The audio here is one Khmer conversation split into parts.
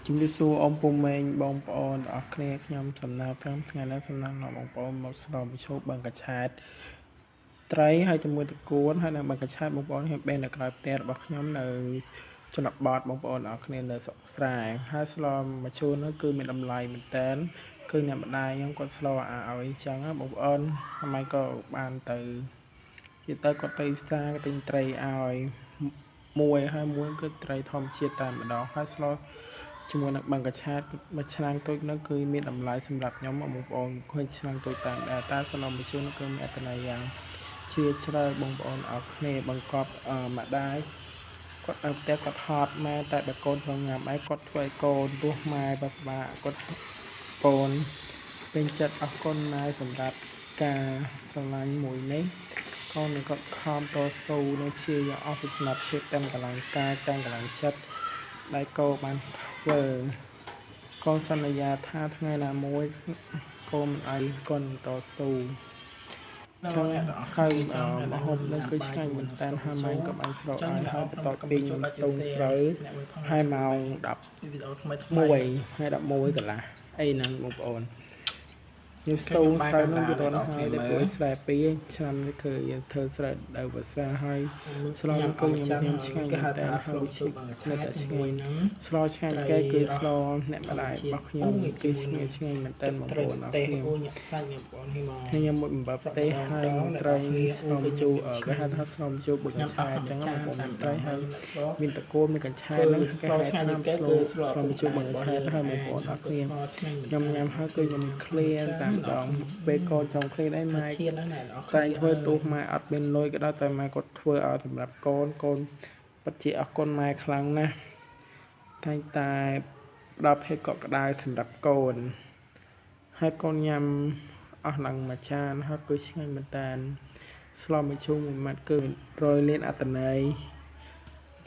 ជំរាបសួរអ៊ំពូម៉េងបងប្អូនទាំងអស់គ្នាខ្ញុំសំណាងតាមថ្ងៃនេះសំណាងនាំបងប្អូនមកស្លមឈូកបឹងកញ្ឆែតត្រីហើយជាមួយតកួនហើយនិងបឹងកញ្ឆែតបងប្អូនខ្ញុំបេននៅក្រោយផ្ទះរបស់ខ្ញុំនៅជនបទបងប្អូនទាំងអស់គ្នានៅស្រុកស្រែហើយស្លមឈូកនោះគឺមានតម្លៃមែនតើគឺអ្នកម្ដាយខ្ញុំគាត់ស្លឲ្យអញ្ចឹងបងប្អូនហើយក៏បានទៅនិយាយទៅគាត់ទៅផ្សារទិញត្រីឲ្យមួយហើយមួយគឺត្រីធម្មជាតិតែម្ដងហើយស្លជាមួយនឹងបឹងកញ្ឆែតមួយឆ្នាំងតូចនោះគឺមានតម្លៃសម្រាប់ខ្ញុំបងប្អូនឃើញឆ្នាំងតូចតាមដែរតែស្លម្ជូរនោះគឺមានអត្ថន័យយ៉ាងជាជ្រៅបងប្អូនអរគ្នាបង្កប់ម្ដាយគាត់នៅផ្ទះគាត់ហត់ម៉ែតែបើកូនចង់ញ៉ាំអីគាត់ធ្វើឲ្យកូនទោះម៉ែពិបាកគាត់កូនពេញចិត្តអរគុណម៉ែសម្រាប់ការស្រឡាញ់មួយនេះកូននឹងគាត់ខំតស៊ូនិងព្យាយាមអស់ពីសមត្ថភាពតាមកម្លាំងកាយតាមកម្លាំងចិត្តដែលកូនបានធ្វើកូនសន្យាថាថ្ងៃណាមួយកូនមិនឲ្យកូនតស៊ូចឹងហើយម្ហូបនឹងគឺឆ្ងាញ់មែនតើហើយម៉ែក៏បានស្រកឲ្យហើយបន្ទាប់ពីខ្ញុំស្ទូងស្រូវហើយម៉ោង វីដេអូថ្មីថ្មី 11ហើយ11កន្លះអីហ្នឹងបងប្អូនខ្ញុំស្ទូងស្រូវនឹងវាតនោះហើយដែលព្រោះស្រែពីរឆ្នាំនេះគឺយើងធ្វើស្រូវដល់វស្សាហើយស្លគឺខ្ញុំឆ្ងាញ់មែនតើហើយឈឹកនៅតែឆ្ងាញ់ស្លឆ្ងាញ់គេគឺស្លអ្នកម្ដាយរបស់ខ្ញុំគឺឆ្ងាញ់ឆ្ងាញ់មែនតើបងប្អូនអរ ទេ គ្នា អូញាក់សាច់អ្នកបងប្អូននេះមក ហើយខ្ញុំមួយអំបិលទេហើយត្រីស្លម្ជូរគេហៅថាស្លម្ជូរប៊ុចកញ្ឆែអញ្ចឹងបងប្អូនត្រីហើយមានតកូលមានកញ្ឆែហ្នឹងគេហៅថាស្លស្លម្ជូរប៊ុចកញ្ឆែហើយបងប្អូនអរគ្នាខ្ញុំញ៉ាំហើយគឺខ្ញុំឃ្លានតាមដងពេលកូនចង់ឃ្លានអីម៉ែ ឈានហ្នឹងណាអ្នក តែធ្វើទោះម៉ែអត់មានលុយក៏ដោយតែម៉ែគាត់ធ្វើឲ្យសម្រាប់កូនកូនពិតជាអរគុណម៉ែខ្លាំងណាស់តែងតែផ្ដល់ភាពកក់ក្ដៅសម្រាប់កូនហើយកូនញ៉ាំអស់ឡើងមួយចានហើយគឺឆ្ងាញ់មែនតើស្លម្ជូរមួយម៉ាត់គឺ100លានអត្តន័យ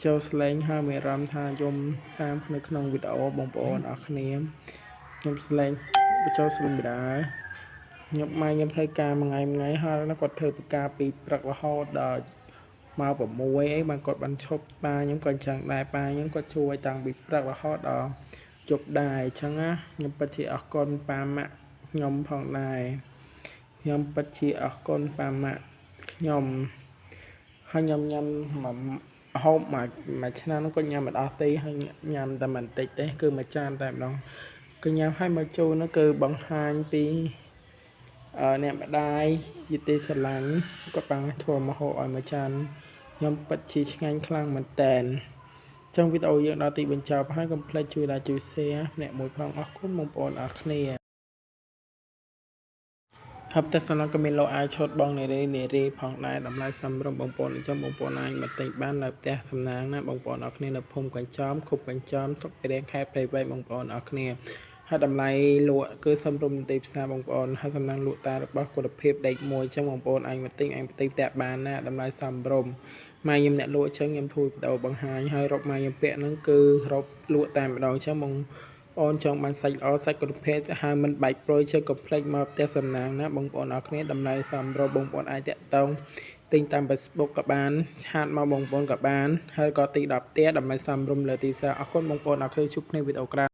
ចូលស្លេងហើយមានអារម្មណ៍ថាយំតាមនៅក្នុងវីដេអូបងប្អូនអរគ្នាខ្ញុំស្លេងបញ្ចូលស្លេងបដាខ្ញុំម៉ែខ្ញុំធ្វើការមួយថ្ងៃមួយថ្ងៃហើយគាត់ធ្វើប្រការពីព្រឹករហូតដល់មក6អីបានគាត់បានឈប់ប៉ាខ្ញុំក៏អញ្ចឹងដែរប៉ាខ្ញុំគាត់ជួយតាំងពីព្រឹករហូតដល់ជប់ដែរអញ្ចឹងណាខ្ញុំពិតជាអរគុណប៉ាម៉ាក់ខ្ញុំផងដែរខ្ញុំពិតជាអរគុណប៉ាម៉ាក់ខ្ញុំហើយខ្ញុំញ៉ាំមួយហូបមួយមួយឆ្នាំនោះក៏ញ៉ាំមិនអស់ទេហើយញ៉ាំតែបន្តិចទេគឺមួយចានតែម្ដងគឺញ៉ាំឲ្យមកចូលនោះគឺបង្ហាញពីអ្នកម្ដាយជាទីស្រឡាញ់គាត់បានធ្វើម្ហូបឲ្យមួយចានខ្ញុំពិតជាឆ្ងាញ់ខ្លាំងមែនតើចឹងវីដេអូយើងដល់ទីបញ្ចប់ហើយកុំភ្លេចជួយ like ជួយ share អ្នកមួយផងអរគុណបងប្អូនអរគ្នាហើយផ្ទះសំណង់ក៏មានលោអាវឈុតបងនារីនារីផងដែរតម្លៃសមរម្យបងប្អូនអញ្ចឹងបងប្អូនអាចមកទិញបាននៅផ្ទះសំណាងណាបងប្អូនអរគ្នានៅភូមិកញ្ចំឃុំកញ្ចំស្រុកពារាំងខេត្តព្រៃវែងបងប្អូនអរគ្នាហើយតម្លៃលក់គឺសមរម្យទីផ្សារបងប្អូនហើយសំណាងលក់តារបស់គុណភាពដេកមួយអញ្ចឹងបងប្អូនអាចមកទិញអាចមកទិញផ្ទះបានណាតម្លៃសមរម្យម៉ែខ្ញុំអ្នកលក់អញ្ចឹងខ្ញុំធ្វើវីដេអូបង្ហាញហើយរ៉ុបម៉ែខ្ញុំពាក់ហ្នឹងគឺរ៉ុបលក់តែម្ដងអញ្ចឹងបងប្អូនចង់បានសាច់ល្អសាច់គុណភាពហើយមិនបាច់ប្រុយជើងកុំភ្លេចមកផ្ទះសំណាងណាបងប្អូនអរគ្នាតម្លៃសមរម្យបងប្អូនអាចតាក់ទងទិញតាម Facebook ក៏បានឆាតមកបងប្អូនក៏បានហើយក៏ទី10ផ្ទះតម្លៃសមរម្យលើទីផ្សារអរគុណបងប្អូនអរគ្នាជួបគ្នាវីដេអូក្រោយ។